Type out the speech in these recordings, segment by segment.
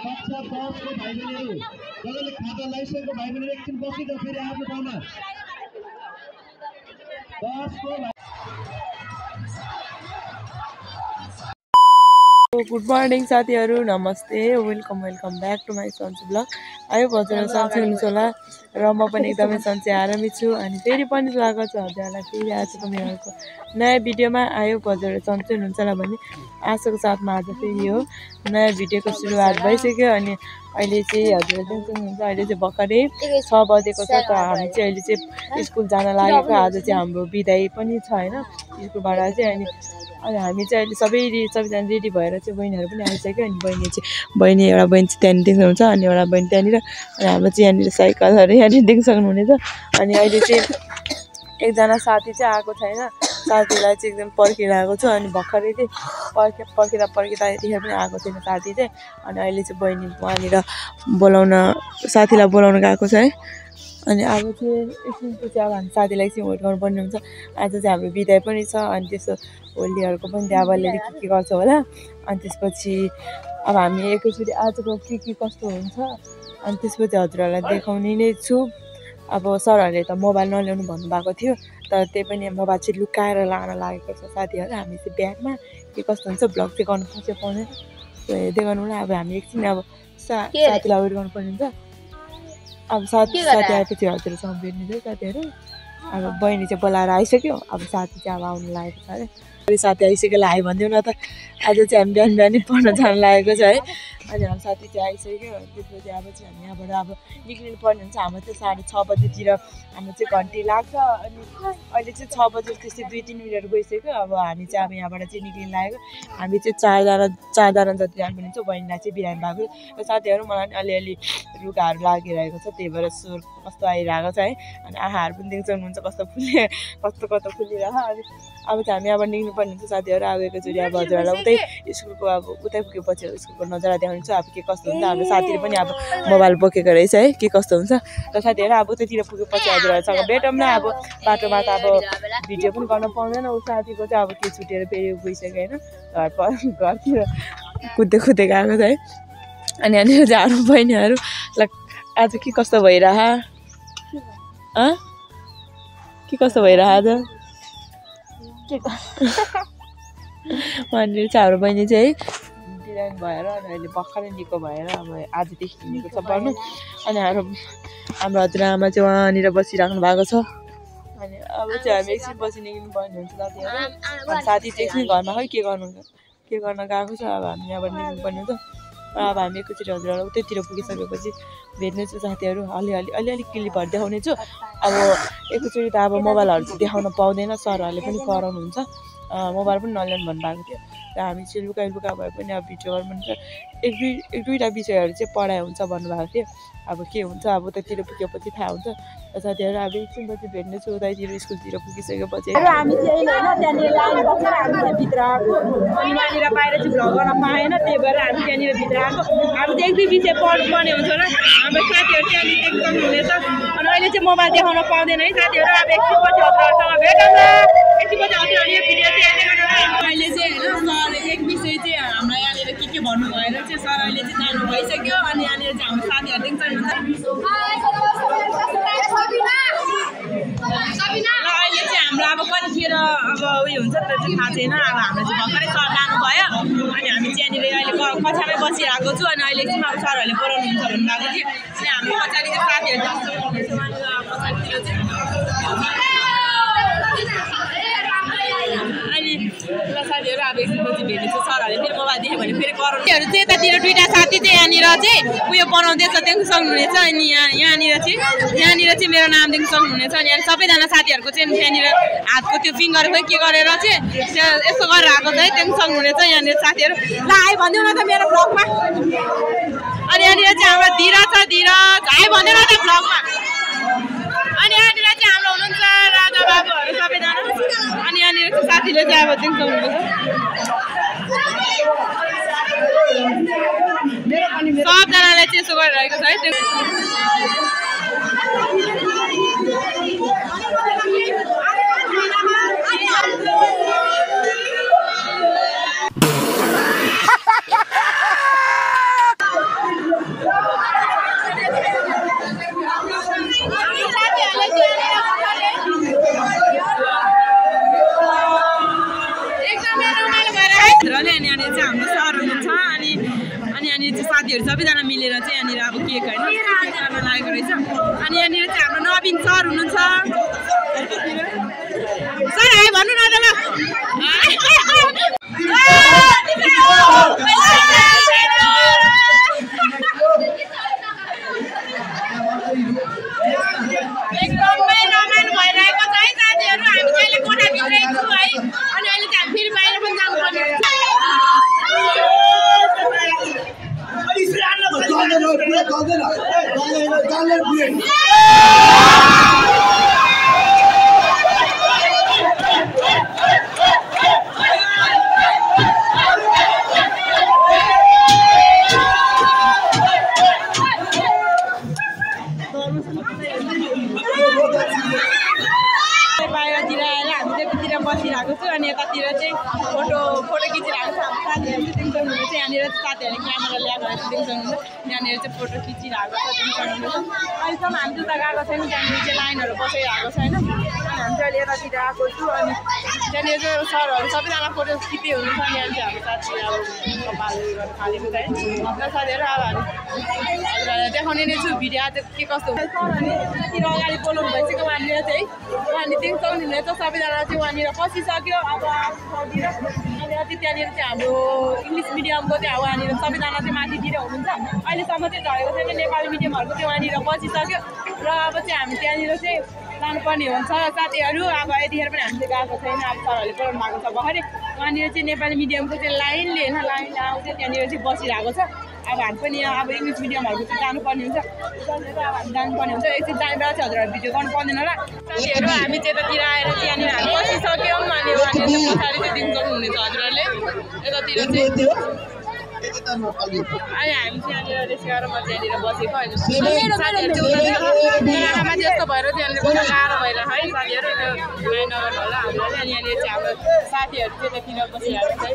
कक्षा 10 को भाइ बहिनीहरु जसले खाता लगाइसकेको भाइ बहिनीहरु एकछिन बसिदिनु फेरि आफ्नो ठाउँमा 10 को गुड मर्निङ साथीहरु नमस्ते welcome back to my Sanchu blog आयो हजुरहरु सन्चै हुनुहुन्छ होला र म पनि एकदमै सन्चै आरामै छु अनि फेरि पनि स्वागत छ हजुरहरुलाई फेरि आजको मेरो नयाँ भिडियोमा आयो हजुरहरु सन्चै हुनुहुन्छ होला भन्ने आशाको साथमा आज फेरि हो नयाँ भिडियोको सुरुवात भइसक्यो अनि अहिले चाहिँ हजुरहरु देख्नुहुन्छ अहिले चाहिँ भर्खरै 6 बजेको छ त हामी चाहिँ अहिले चाहिँ स्कुल जान लागेको आज चाहिँ हाम्रो बिदाई पनि छ हैन स्कुलबाट चाहिँ अनि हामी चाहिँ अहिले सबैजना रेडी भएर चाहिँ बहिनीहरु पनि आइसक्यो अनि बहिनी एउटा बहिनी चाहिँ त्यहाँ देख्नुहुन्छ अनि एउटा बहिनी त्यहाँनिर अनि हाम्रो चाहिँ यहाँनिर साइकलहरु यहाँनिर देख्न सक्नुहुनेछ अनि अहिले चाहिँ एकजना साथी चाहिँ आएको छैन साथीलाई चाहिँ एकदम पर्खिरहेको छु अनि भर्खरै चाहिँ पर्खिँदा यतिखेर पनि आएको छैन साथी चाहिँ अनि अहिले चाहिँ बहिनी वहाँनिर साथीलाई बोलाउन गएको छ है अनि अब चाहिँ एकछिनपछि अब हामी साथीलाई चाहिँ वेट गर्नुपर्ने हुन्छ आज चाहिँ हाम्रो बिदाई पनि छ अनि त्यसो होलीहरुको पनि अब अलिअलि के गर्छ होला अनि त्यसपछि अब हामी एकैचोटि आजको के कस्तो हुन्छ अनि त्यसपछि हजुरहरुलाई देखाउने नै छु अब सरहरुले त मोबाइल नल्याउनु भन्नुभएको थियो तर त्यही पनि मोबाइल चाहिँ लुकाएर लान लागेको छ साथीहरु हामी चाहिँ ब्यागमा के कस्तो हुन्छ ब्लग चाहिँ गर्नु पाउँदैन हेर्दै गर्नुलाई अब हामी एकछिन अब साथीलाई वेट गर्नुपर्ने हुन्छ अब साथी आएपछि हजुरसँग भेट्ने थियो साथीहरु अब बहिनी चाहिँ बोलाएर आइसक्यो अब साथी चाहिँ अब आउनु लागेको छ अरे साथी आइसक्यो आयो भनिदिउँ न त आज चाहिँ हामी बिहान पढ्न जान लागेको छ है अनि हाम्रो साथी चाहिँ आइसक्यो त्यसपछि अब चाहिँ हामी यहाँबाट अब निक्लिनु पर्ने हुन्छ हाम्रो चाहिँ 6:30 बजेतिर हाम्रो चाहिँ घन्टी लाग्छ अनि अहिले चाहिँ 6 बजे त्यस्तै 2-3 मिनटहरु गइसक्यो अब हामी चाहिँ अब यहाँबाट चाहिँ निक्लिनु लागेको हामी चाहिँ चारजना जति जानुपर्ने हुन्छ बहिनीलाई चाहिँ बिरामी भएको र साथीहरु मलाई अलिअलि रुगाहरू लागिरहेको छ त्यही भएर स्वर कस्तो आइरहेको छ है अनि आँखाहरू पनि देख्न सक्नुहुन्छ कस्तो फुलिरहेको अनि अब चाहिँ हामी अब निक्लिनुपर्ने हुन्छ साथीहरु अब एकैचोटि अब हजुरहरुलाई उतै स्कुलको अब उतै पुगेपछि स्कुलको नजारा देखाउँछु अब के कस्तो हुन्छ हाम्रो साथीले पनि अब मोबाइल बोकेको रहेछ है के कस्तो हुन्छ र साथीहरु अब उतैतिर पुगेपछि हजुरहरुसँग भेटौँ न अब बाटोमा त अब भिडियो पनि गर्न पाउँदैन उ साथीको चाहिँ अब के छुटेर फेरि गइसक्यो हैन घरतिर कुद्दै गएको छ है अनि यहाँनिर चाहिँ हाम्रो बहिनीहरु आज के कस्तो भइरह के कस्तो भइरह आज वहाँनिर चाहिँ हाम्रो बहिनी चाहिँ बिरामी भएर अहिले भर्खरै निको भएर अब आजदेखि हिँडेको छ पढ्नु अनि हाम्रो हजुरआमा चाहिँ वहाँनिर बसिराख्नु भएको छ अनि अब चाहिँ हामी एकछिन पछि निक्लिनु पर्ने हुन्छ साथीहरु साथी चाहिँ एकछिन घरमा खै के गर्न गएको छ अब हामी यहाँबाट निक्लिनु पर्ने हुन्छ अब हामी एकैचोटि हजुरहरुलाई उतैतिर पुगिसकेपछि भेट्नेछु साथीहरु अलिअलि क्लिपहरु देखाउने छु अब एकैचोटि त अब मोबाइलहरु चाहिँ देखाउन पाउँदैन सरहरुले पनि कराउनुहुन्छ मोबाइल पनि नल्याउनु भन्नुभएको थियो र हामी चाहिँ लुका भए पनि अब भिडियो गर्नु पर्छ एक दुईटा विषयहरु चाहिँ पढाइ हुन्छ भन्नुभएको थियो अब के हुन्छ अब उतैतिर पुगेपछि थाहा हुन्छ र साथीहरु अब एकछिनपछि भेट्नेछु उतैतिर स्कुलतिर पुगिसकेपछि हामी चाहिँ हैन त्यहाँनिर लाइन बसेर हामी चाहिँ भित्र आएको अनि वहाँनिर बाहिर चाहिँ भ्लग गर्न पाएन त्यही भएर हामी त्यहाँनिर भित्र आएको हामी चाहिँ एक दुई विषय पढ्नुपर्ने हुन्छ र हाम्रो साथीहरु त्यहाँनिर देख्नु हुनेछ अनि अहिले चाहिँ मोबाइल देखाउन पाउँदैन है साथीहरु अब एकछिनपछि हजुरहरुसँग भेटौँ न एकछिनपछि हजुरहरु यो भिडियो चाहिँ हेर्दै गर्नु अहिले चाहिँ हैन सर एक विषय चाहिँ हाम्रो यहाँनिर के भन्नु भएर चाहिँ सर अहिले चाहिँ जानु भइसक्यो अनि यहाँनिर चाहिँ हाम्रो साथीहरु देख्छ ल अहिले चाहिँ हाम्रो अब कतिखेर अब उयो हुन्छ त्यो चाहिँ थाहा छैन अब हाम्रो चाहिँ भर्खरै सर लानु भयो अनि हामी चाहिँ यहाँनिर अहिले कक्षामै बसिरहेको छु अनि अहिले चाहिँ अब सरहरूले बोलाउनुहुन्छ भन्नुभएको थियो अनि हाम्रो पछाडि चाहिँ साथीहरु पछाडितिर चाहिँ अनि ल साथीहरु अब एकछिनपछि भेट्नेछु सरहरूले फेरि मोबाइल देख्यो भने फेरि कराउनेहरू चाहिँ यतातिर दुईटा साथी चाहिँ यहाँनिर चाहिँ उयो बनाउँदैछ देख्न सक्नुहुनेछ अनि यहाँनिर चाहिँ मेरो नाम देख्न सक्नुहुनेछ अनि यहाँ सबैजना साथीहरुको चाहिँ त्यहाँनिर हातको त्यो फिङ्गर खोइ के गरेर चाहिँ यसो गरेर आएको चाहिँ देख्न सक्नुहुनेछ यहाँनिर साथीहरु ल आइ भन्दिउ न त मेरो ब्लगमा अनि यहाँनिर चाहिँ हाम्रो धीरज आइ भन्दिउ न त ब्लगमा अनि यहाँनिर चाहिँ हाम्रो हुनुहुन्छ राजा बाबुहरु सबैजना अनि यहाँनिर चाहिँ साथीले चाहिँ अब देख्न सक्नुहुन्छ सबजनाले चाहिँ यसो गरिरहेको छ है त्यो साथीहरू सबैजना मिलेर चाहिँ यहाँनिर अब केक होइन गर्न लागेको रहेछ। अनि यहाँनिर चाहिँ हाम्रो नवीन सर हुनुहुन्छ। सर आयो भन्नु न त ल। एकदमै रमाइलो भइरहेको छ है साथीहरू। हामी चाहिँ अहिले कोठाभित्रै छौँ है। अनि अहिले चाहिँ हामी फेरि बाहिर पनि जानुपर्ने हुन्छ। बाहिरतिर आएर हामी चाहिँ यतातिर बसिरहेको छु। अनि यतातिर चाहिँ फोटो खिचिरहेको छ। हाम्रो साथीहरू चाहिँ दिन्छौँ हुनुहुन्छ। यहाँनिर साथीहरूले क्यामेरा ल्याएको दिन्छौँ हुन्छ। यहाँनिर चाहिँ फोटो खिचिरहेको छ दिन्छौँ हुनुहुन्छ। अहिलेसम्म हामी त गएको छैन। त्यहाँनिर चाहिँ लाइनहरू बसाइरहेको छैन। अनि हामी चाहिँ अहिले यतातिर आएको छु। अनि त्यहाँनिर चाहिँ सरहरू सबैजना फोटो खिच्दै हुनुहुन्छ। अनि यहाँ चाहिँ हाम्रो साथी अब कपाल गरेर खालेको छ है। साथीहरू अब हामी देखाउने नै छु भिडियो आज के कस्तो हुन्छ। सरहरूले यतातिर अगाडि बोलाउनु भइसक्यो। उहाँनिर चाहिँ उहाँले दिन्छौँ हुनुहुन्छ। सबैजना चाहिँ उहाँनिर पसिसक्यो। अब अनि अझै त्यहाँनिर चाहिँ हाम्रो इङ्ग्लिस मिडियमको चाहिँ उहाँनिर सबैजना चाहिँ माथितिर हुनुहुन्छ। अहिलेसम्म चाहिँ झरेको छैन। नेपाली मिडियमहरूको चाहिँ उहाँनिर बसिसक्यो। र अब चाहिँ हामी त्यहाँनिर चाहिँ जानुपर्ने हुन्छ साथीहरू। अब यतिखेर पनि हामी चाहिँ गएको छैन। अब सरहरूले बोलाउनु भएको छ भर्खरै। उहाँनिर चाहिँ नेपाली मिडियमको चाहिँ लाइनले होइन लाइनले आउँछ। त्यहाँनिर चाहिँ बसिरहेको छ। अब हामी पनि अब इङ्ग्लिस मिडियमहरूको चाहिँ जानुपर्ने हुन्छ। अब हामी जानुपर्ने हुन्छ। एकछिन टाइम रहेछ हजुरहरू भिडियो गर्नु पर्दैन होला साथीहरू। हामी चाहिँ यतातिर आएर चाहिँ यहाँनिर हामी बसिसक्यौँ। अनि उहाँनिर चाहिँ पछाडि चाहिँ दिन सक्नुहुनेछ हजुरहरूले। यतातिर चाहिँ अनि हामी चाहिँ यहाँनिर रेस्टुरेन्टमा म चाहिँ यहाँनिर बसेको होइन। साथीहरू चाहिँ आमा चाहिँ यस्तो भएर चाहिँ यहाँनिर बस्न गाह्रो भएर है साथीहरू। त्यो लाइन नगर्नु होला हामीलाई। अनि यहाँनिर चाहिँ हाम्रो साथीहरू चाहिँ यतातिर बसिरहेको छ।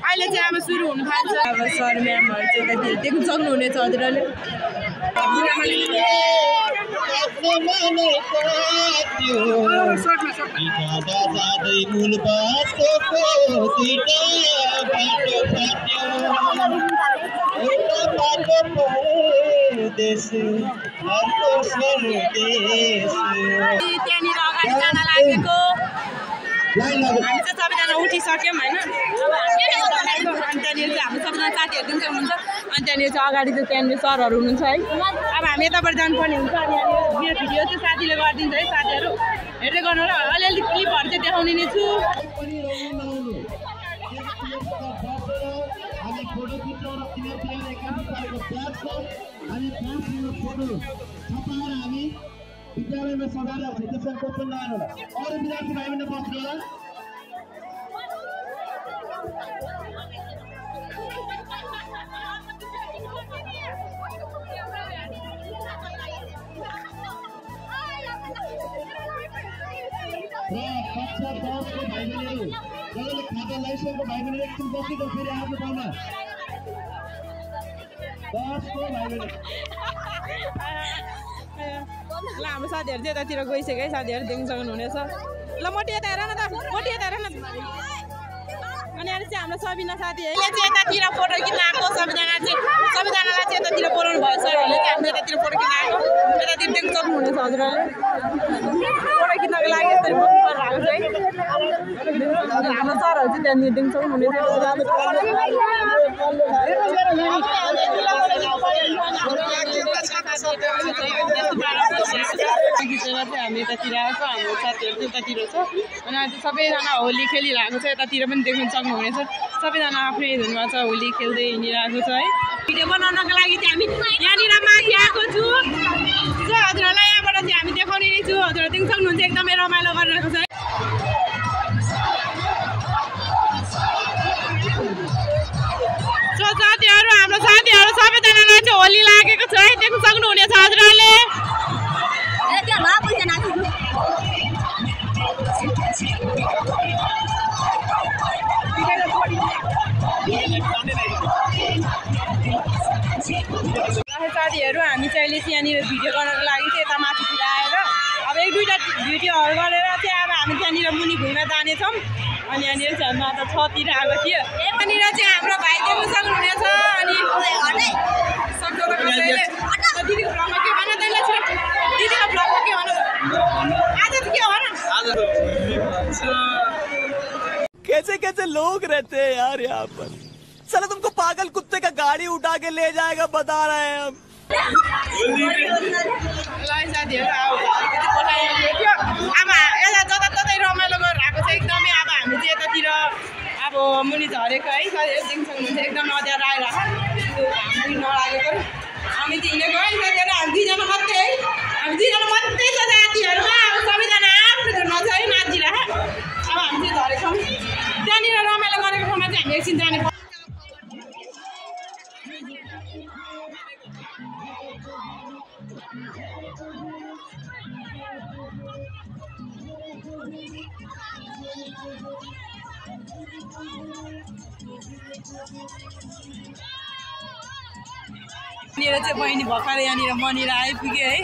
अहिले चाहिँ अब सुरु हुन थाल्छ। अब सर म्यामहरू चाहिँ यतातिर देख्न सक्नुहुनेछ हजुरहरूले। त्यहाँनिर अगाडि जान लागेको हामी चाहिँ सबैजना उठिसक्यौँ होइन। अब अनि त्यहाँनिर चाहिँ हाम्रो सबैजना साथीहरू पनि हुनुहुन्छ। अनि त्यहाँनिर चाहिँ अगाडि चाहिँ त्यहाँनिर सरहरू हुनुहुन्छ है। अब हामी यताबाट जानुपर्ने हुन्छ। अनि मेरो भिडियो चाहिँ साथीले गरिदिन्छ है साथीहरू। हेर्दै गर्नु होला। अलिअलि क्लिपहरू चाहिँ देखाउने नै छु। विद्यालयमा सभाएर त्यसमा कोही पनि नआउनु होला। अरू विद्यार्थी भाइ बहिनी बस्नु होला। र कक्षा 10 को भाइ बहिनीहरू जसले खाता लाइसेन्सको भाइ बहिनी एकछिन बसेको फेरि आफ्नो ठाउँमा 10 को भाइ बहिनी ल हाम्रो साथीहरू चाहिँ यतातिर गइसक्यो है। साथीहरू देख्न सक्नुहुनेछ। ल मोटी यता हेर न त मोटी यता हेर न। अनि अहिले चाहिँ हाम्रो सबिना साथीहरूले चाहिँ यतातिर फोटो खिच्न आएको। सबैजनालाई चाहिँ यतातिर बोलाउनु भयो सरहरूले चाहिँ हाम्रो यतातिर फोटो खिच्न आएको। यतातिर देख्न सक्नुहुनेछ हजुरहरूले। फोटो खिच्नको लागि यसरी बस्नु परिरहेको छ है। हाम्रो सरहरू चाहिँ त्यहाँनिर देख्न सक्नुहुनेछ। हामी यतातिर आएको। हाम्रो साथीहरू चाहिँ यतातिर छ। अनि आज सबैजना होली खेलिरहेको छ। यतातिर पनि देख्न सक्नुहुनेछ। सबैजना आफ्नै धुनमा छ। होली खेल्दै हिँडिरहेको छ है। भिडियो बनाउनको लागि चाहिँ हामी यहाँनिर माथि आएको छु। हजुरहरूलाई यहाँबाट चाहिँ हामी देखाउने नै छु। हजुरहरू देख्न सक्नुहुन्छ एकदमै रमाइलो गरिरहेको छ है। साथीहरू हाम्रो साथीहरू सबैजनालाई चाहिँ होली लागेको छ है। देख्न सक्नुहुनेछ हजुरहरूले। साथीहरू हामी चाहिँ अहिले चाहिँ यहाँनिर भिडियो गर्नको लागि चाहिँ यता माथितिर आएर अब एक दुईवटा भिडियोहरू गरेर चाहिँ अब हामी त्यहाँनिर मुनि भुइँमा जानेछौँ। अनि यहाँनिर चाहिँ म त छतिर आएको थियो यहाँनिर चाहिँ हाम्रो भाइ देव सक्नुहुनेछ अनि सक्छ त कसैले दिदीको ब्लगमा के भन तैँले दिदीको ब्लगमा के भन आज त के भन कैसे कैसे लोग रहते हैं यार यहाँ पर साला तुमको पागल कुत्ते का गाड़ी उठा के ले जाएगा बता रहे हैं हम साथीहरू अब यसलाई जताततै रमाइलो गरेर आएको छ एकदमै अब हामी चाहिँ यतातिर अब मुनि झरेको है साथीहरू देख्न सक्नुहुन्छ एकदम अँध्यारो आइरहेको हामी नलागेको हामी चाहिँ हिँडेको है साथीहरू हामी दुईजना मात्रै है हामी दुईजना मात्रै छ साथीहरूमा अब सबैजना आफ्नो धुनमा छ है नाचिरहेको अब हामी चाहिँ झरेको त्यहाँनिर रमाइलो गरेको ठाउँमा चाहिँ हामी एकछिन जाने यहाँनिर चाहिँ बहिनी भर्खर यहाँनिर मनिर आइपुग्यो है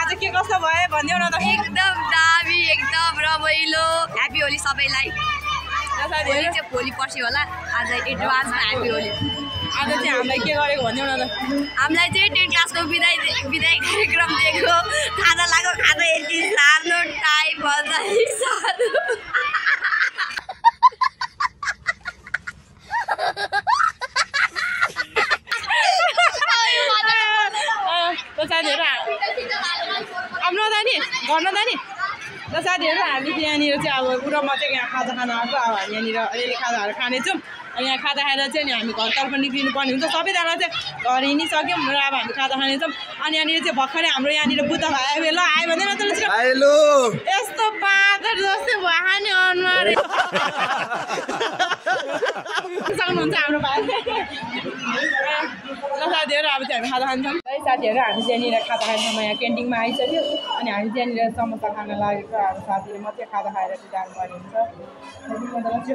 आज के कस्तो भयो भनिदेऊ न त एकदम दामी एकदम रमाइलो ह्याप्पी होली सबैलाई चाहिँ भोलि पर्सि होला आज एडभान्समा ह्याप्पी होली आज चाहिँ हामीलाई के गरेको भनिदेऊ न त हामीलाई चाहिँ 10 क्लासको विदाई कार्यक्रम दिएको खाना लाग्यो खाना यति सानो टाइम भन्दा सानो साथीहरू आफ्नो जाने गर्न जाने र साथीहरू हामी यहाँनिर चाहिँ अब पुरा म चाहिँ यहाँ खाजा खान आएको अब हामी यहाँनिर अलिअलि खाजाहरू खानेछौँ अनि यहाँ खाजा खाएर चाहिँ नि हामी घरतर्फ निक्लिनु पर्ने हुन्छ सबैजना चाहिँ घर हिँडिसक्यौँ र अब हामी खाजा खानेछौँ अनि यहाँनिर चाहिँ भर्खरै हाम्रो यहाँनिर बुद्ध भाइ आयो ल आयो भन्दैन त यस्तो बाँदर जस्तै भयो नि अनुहार सक्नुहुन्छ हाम्रो भाइ ल साथीहरू अब चाहिँ हामी खाजा खान्छौँ है साथीहरू हामी चाहिँ यहाँनिर खाजा खान्छौँ यहाँ क्यान्टिनमा आइसक्यो अनि हामी चाहिँ यहाँनिर समोसा खान लागेको अब साथीहरू मात्रै खाजा खाएर चाहिँ जानुपर्ने हुन्छ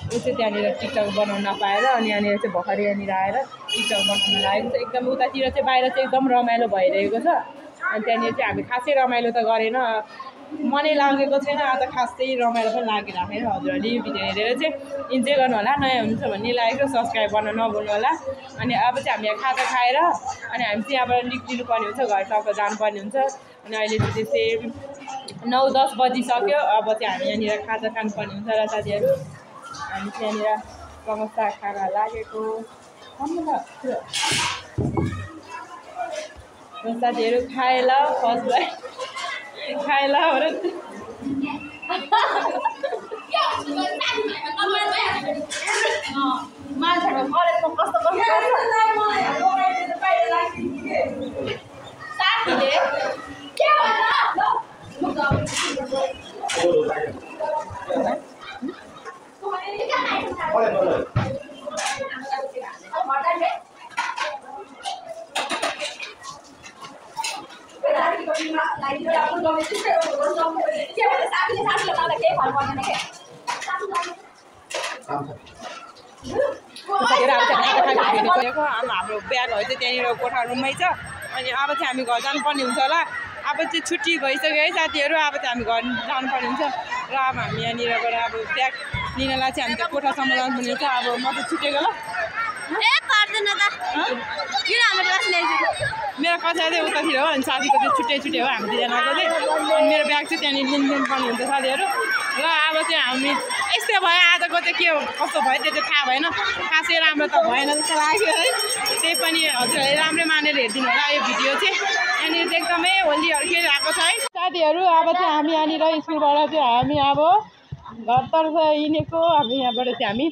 ऊ चाहिँ त्यहाँनिर टिकटक बनाउन नपाएर अनि यहाँनिर चाहिँ भर्खर यहाँनिर आएर टिकटक बनाउन लागेको छ एकदम उतातिर चाहिँ बाहिर चाहिँ एकदम रमाइलो भइरहेको छ अनि त्यहाँनिर चाहिँ हामी खासै रमाइलो त गरेन मनै लागेको छैन आज खासै रमाइलो पनि लागिरहेको छैन हजुरहरूले यो भिडियो हेरेर चाहिँ इन्जोय गर्नु होला नयाँ हुनुहुन्छ भन्ने लागेको सब्सक्राइब गर्न नभुल्नु होला अनि अब चाहिँ हामी यहाँ खाजा खाएर अनि हामी चाहिँ यहाँबाट निक्लिनु पर्ने हुन्छ घरतर्फ जानुपर्ने हुन्छ अनि अहिले चाहिँ त्यसै 9-10 बजिसक्यो अब चाहिँ हामी यहाँनिर खाजा खानुपर्ने हुन्छ र साथीहरू हामी चाहिँ यहाँनिर समोसा खान लागेको साथीहरू खाए ल फर्स्ट भाइ खाए ल मान्छेको कलेजमा कस्तो साथीले के हाम्रो ब्यागहरू चाहिँ त्यहाँनिर कोठा रुममै छ अनि अब चाहिँ हामी घर जानुपर्ने हुन्छ होला अब चाहिँ छुट्टी भइसक्यो है साथीहरू अब चाहिँ हामी घर जानुपर्ने हुन्छ र अब हामी यहाँनिरबाट अब ब्याग लिनलाई चाहिँ हामी त कोठासम्म जानुपर्ने हुन्छ अब म त छुटेको ल मेरो कक्षा चाहिँ उतातिर हो अनि साथीको चाहिँ छुट्टै हो हामी दुईजनाको चाहिँ अनि मेरो ब्याग चाहिँ त्यहाँनिर लिनु पर्ने हुन्छ साथीहरू र अब चाहिँ हामी यस्तै भयो आजको चाहिँ के कस्तो भयो त्यो चाहिँ थाहा भएन खासै राम्रो त भएन जस्तो लाग्यो है त्यही पनि हजुरहरूले राम्रै मानेर हेरिदिनु होला यो भिडियो चाहिँ यहाँनिर चाहिँ एकदमै होलीहरू खेलिरहेको छ है साथीहरू अब चाहिँ हामी यहाँनिर स्कुलबाट चाहिँ हामी अब घरतर्फ हिँडेको हामी यहाँबाट चाहिँ हामी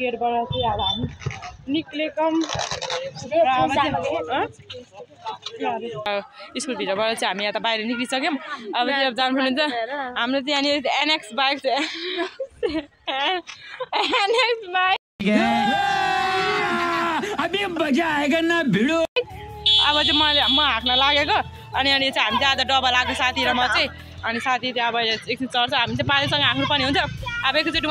गेटबाट चाहिँ अब हामी निक्लेकौँ स्कुलभित्रबाट चाहिँ हामी यहाँ त बाहिर निक्लिसक्यौँ अब चाहिँ जानुपर्ने हुन्छ हाम्रो चाहिँ यहाँनिर एनएक्स बाइक एनएक्स बाइक अब चाहिँ म हाँक्न लागेको अनि यहाँनिर चाहिँ हामी चाहिँ आज डबल आएको साथी र म चाहिँ अनि साथी चाहिँ अब एकछिन चढ्छ हामी चाहिँ पालिसँग हाँक्नुपर्ने हुन्छ अब एकचोटि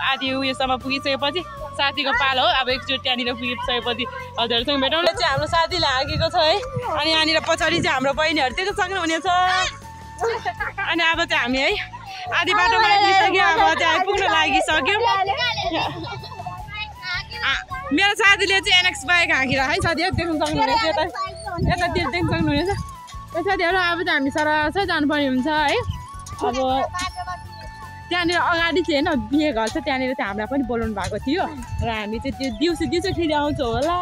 आधी उयोसम्म पुगिसकेपछि साथीको पालो हो अब एकचोटि त्यहाँनिर पुगिसकेपछि हजुरहरूसँग भेटौँ चाहिँ हाम्रो साथीले हाँकेको छ है अनि यहाँनिर पछाडि चाहिँ हाम्रो बहिनीहरू त्यो सक्नुहुनेछ अनि अब चाहिँ हामी है आधी बाटोमा आइपुगिसक्यो अब चाहिँ आइपुग्न लागिसक्यो मेरो साथीले चाहिँ एनएक्स बाइक हाँकिरहेको है साथीहरू देख्न सक्नुहुनेछ यतातिर देख्न सक्नुहुनेछ साथीहरू अब चाहिँ हामी सरासर जानुपर्ने हुन्छ है अब त्यहाँनिर अगाडि चाहिँ होइन बिहे घर छ त्यहाँनिर चाहिँ हामीलाई पनि बोलाउनु भएको थियो र हामी चाहिँ त्यो दिउँसो फेरि आउँछौँ होला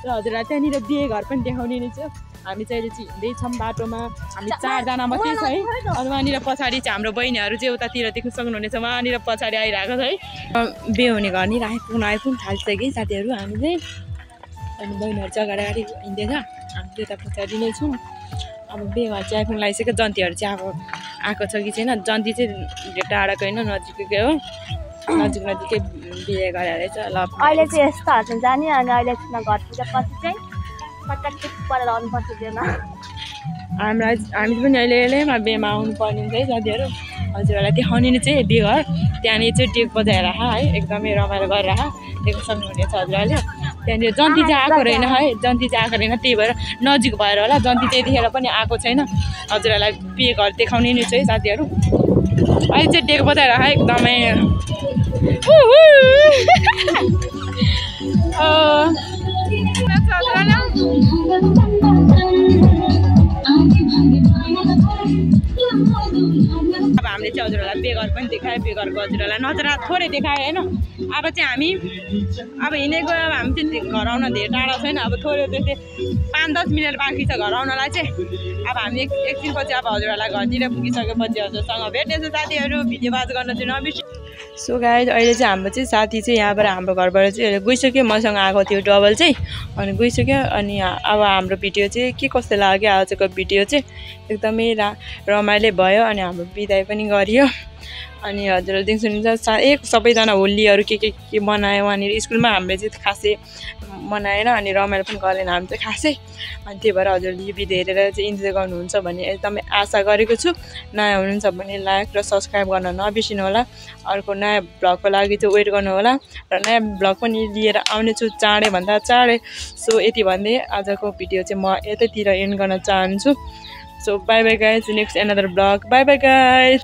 र हजुरलाई त्यहाँनिर बिहे घर पनि देखाउने नै छ हामी चाहिँ अहिले चाहिँ हिँड्दैछौँ बाटोमा हामी 4 जना मात्रै छ है अनि वहाँनिर पछाडि चाहिँ हाम्रो बहिनीहरू चाहिँ उतातिर देख्न सक्नुहुनेछ उहाँनिर पछाडि आइरहेको छ है बिहे हुने घर नि आइपुग्न थालिसक्यो साथीहरू हामी चाहिँ अनि बहिनीहरू चाहिँ अगाडि हिँड्दैछ हामी चाहिँ यता पछाडि नै छौँ अब बिहे घर चाहिँ आइपुग्न लागिसक्यो जन्तीहरू चाहिँ आएको छ कि छैन जन्ती चाहिँ टाढाको होइन नजिकै हो नजिकै बिहे गरेर रहेछ ल अहिले चाहिँ यस्तोहरू चाहिँ जाने अनि अहिले घर पुगेपछि चाहिँ पटक्कै पर लाउनुपर्छ त्यो हामी पनि अहिले बिहेमा आउनु पर्ने हुन्छ है साथीहरू हजुरहरूलाई देखाउने नै चाहिँ बिहे घर त्यहाँनिर चाहिँ टेक बजाएर है एकदमै रमाइलो गरेर देख्न सक्नुहुनेछ हजुरहरूले त्यहाँनिर जन्ती चाहिँ आएको रहेन है जन्ती चाहिँ आएको रहेन त्यही भएर नजिक भएर होला जन्ती चाहिँ देखेर पनि आएको छैन हजुरहरूलाई बिहे घर देखाउने नै छ है साथीहरू अहिले चाहिँ टेक बजाएर है एकदमै अब हामीले चाहिँ हजुरहरूलाई बेगर पनि देखायो बेगरको हजुरहरूलाई नजर थोरै देखायो होइन अब चाहिँ हामी अब हिँडेको अब हामी चाहिँ घर आउन धेरै टाढा छैन अब थोरै त्यस्तै 5-10 मिनट बाँकी छ घर आउनलाई चाहिँ अब हामी एकछिनपछि अब हजुरहरूलाई घरतिर पुगिसकेपछि हजुरसँग भेट्नेछ साथीहरू भिडियो बात गर्न चाहिँ नबिर्सि सो गाइज अहिले चाहिँ हाम्रो चाहिँ साथी चाहिँ यहाँबाट हाम्रो घरबाट चाहिँ गइसक्यो मसँग आएको थियो डबल चाहिँ अनि गइसक्यो अनि अब हाम्रो भिडियो चाहिँ के कस्तो लाग्यो आजको भिडियो चाहिँ एकदमै रमाइलो भयो अनि हाम्रो बिदाई पनि गरियो अनि हजुरले देख्नुहुन्छ एक सबैजना होलीहरू के मनायो वहाँनिर स्कुलमा हामीले चाहिँ खासै मनाएन अनि रमाइलो पनि गरेन हामी चाहिँ खासै अनि त्यही भएर हजुरले यो भिडियो हेरेर चाहिँ इन्जोय गर्नुहुन्छ भन्ने एकदमै आशा गरेको छु नयाँ हुनुहुन्छ भने लाइक र सब्सक्राइब गर्न नबिर्सिनु होला अर्को नयाँ भ्लगको लागि चाहिँ वेट गर्नु होला र नयाँ भ्लग पनि लिएर आउनेछु चाँडैभन्दा चाँडै सो यति भन्दै आजको भिडियो चाहिँ म यतैतिर एन्ड गर्न चाहन्छु so by by guys next another vlog by by guys